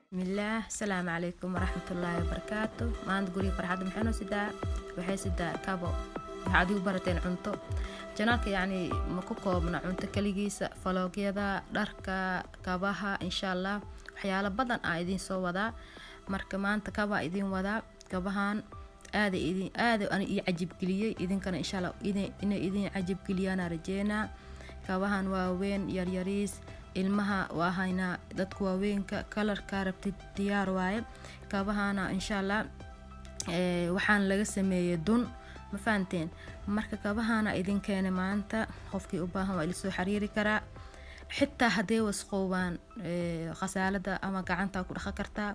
Bismillaah, asalaamu calaykum waraxmatullaahi wabarakaatu. Maanta guriga farxadda maxay noo sidaa? Waxay sidaa kabo. Waxaad igu barateen cunto. Channelka yacni ma ku koobna cunto kaligiisa, vlogyada, dharka, kabaha, insha Allah waxyaalo badan aa idiin soo wadaa. Marka maanta kabaa idiin wadaa. Kabahan aada idin aada ani ii cajibgeliyey, idinkana insha Allah inay idin cajibgeliyaana rajeynaa. Kabahan waaweyn, yaryariis, ilmaha waa haynaa, dadka waaweynka, colorkaa rabtid diyaar waaye. Kabahana insha Allah waxaan laga sameeyey dun, ma fahanteen? Marka kabahana idin keenay maanta. Qofkii u baahan waa ila soo xiriiri karaa. Xitaa hadday wasqoobaan, khasaalada ama gacanta ku dhaqan kartaa.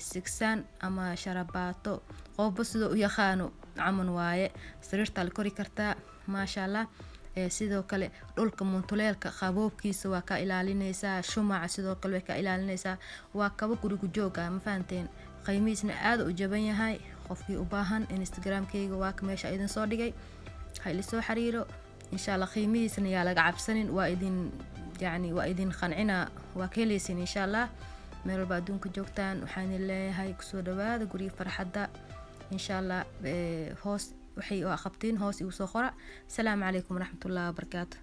Sigsaan ama sharabaato, qofba sidoo u yaqaano caman waaye. Sariirtaa la kori kartaa, maasha Allah. Sidoo kale dhulka muntuleelka qaboobkiisa waa ka ilaalineysaa, shumaca sidoo kale way ka ilaalineysaa. Waa kabo gurigu joog ah, ma fahanteen? Qiimihiisna aada u jaban yahay. Qofkii u baahan, Instagramkayga waa ka meesha idin soo dhigay, ha ila soo xiriiro insha Allah. Qiimihiisna yaa laga cabsanin, waa idin yacni waa idin qancina, waa ka heleysin insha Allah. Meel walba adduunka joogtaan, waxaan idin leeyahay kusoo dhawaada guriga farxadda insha Allah. Hoos waxay qabtiin hoos igu soo qora. Asalaamu calaykum waraxmatullahi wabarakaatu.